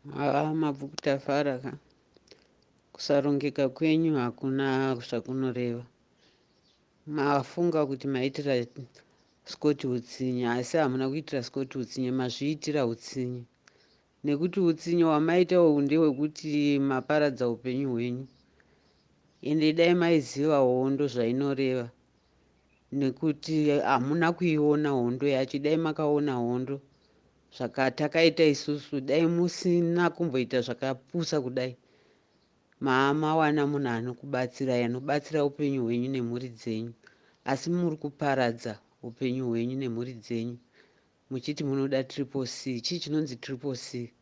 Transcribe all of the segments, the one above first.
Haa, Mabvuku tafara ka. Kusarongeka kwenyu hakuna zvakunoreva. Mafunga kuti maitira Scott utsinye, asi hamuna kuitira Scott utsinye, mazviitira utsinye. Nekuti utsinye hwamaita uhu ndehwekuti maparadza upenyu hwenyu. Ende dai maiziva hondo zvainoreva, nekuti hamuna kuiona hondo yacho. Dai makaona hondo zvakatakaita isusu, dai musina kumboita zvakapusa kudai. Maamawana munhu anokubatsirai, anobatsira upenyu hwenyu nemhuri dzenyu, asi muri kuparadza upenyu hwenyu nemhuri dzenyu muchiti munoda Triple C. Chii chinonzi Triple C?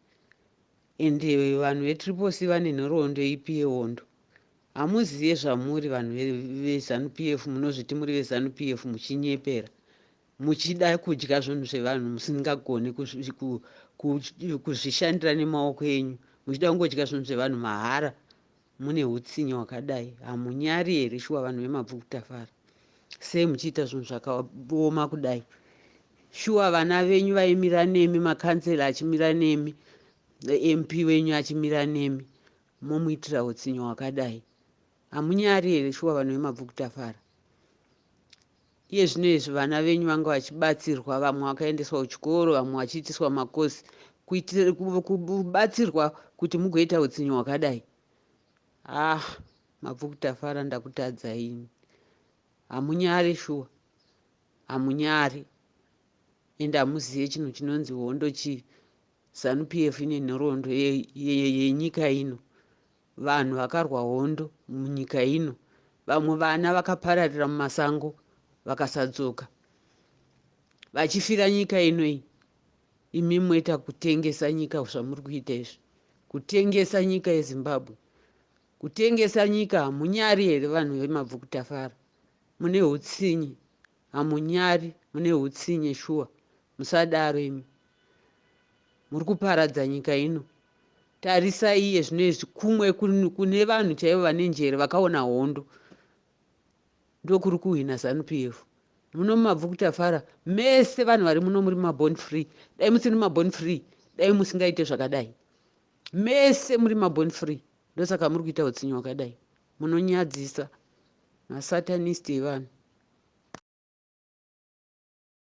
Ende vanhu veTriple C vane nhoroondo ipi yehondo? Hamuzive zvamuri vanhu veZanu PF. Munozviti muri veZanu PF muchinyepera, muchida kudya zvinhu zvevanhu, musingagoni kuzvishandira nemaoko enyu, muchida kungodya zvinhu zvevanhu mahara. Mune utsinye hwakadai, hamunyari here shuwa? Vanhu veMabvuku tafara, sei muchiita zvinhu zvakaoma kudai shuwa? Vana venyu vaimira nemi, makansela achimira nemi, MP wenyu achimira nemi, momuitira utsinye hwakadai. Hamunyari here shuwa, vanhu veMabvuku tafara? Iye zvino izvi vana venyu vanga vachibatsirwa, vamwe vakaendeswa kuchikoro, vamwe vachiitiswa makosi, kubatsirwa kuti mugoita utsinye hwakadai. Ah, Mabvuku tafara, ndakutadza ini. Hamunyari shuwa, hamunyari. Ende hamuzive chinhu chinonzi hondo chii. ZANU PF ine nhoroondo yenyika ino. Vanhu vakarwa hondo munyika ino, vamwe vana vakapararira mumasango vakasadzoka, vachifira nyika ino iyi. Imi moita kutengesa nyika. Zvamuri kuita izvi, kutengesa nyika yeZimbabwe, kutengesa nyika. Hamunyari here, vanhu veMabvuku tafara? Mune utsinye, hamunyari. Mune utsinye shuwa, musadaro imi. Muri kuparadza nyika ino. Tarisai iye zvino izvi, kumwe kune vanhu chaivo vane njere vakaona hondo, ndokuri kuhwina ZANU PF. Muno muMabvuku tafara mese, vanhu vari muno muri maborn free. Dai musiri maborn free, dai musingaite zvakadai. Mese muri maborn free, ndosaka muri kuita utsinye hwakadai. Munonyadzisa, masatanist evanhu.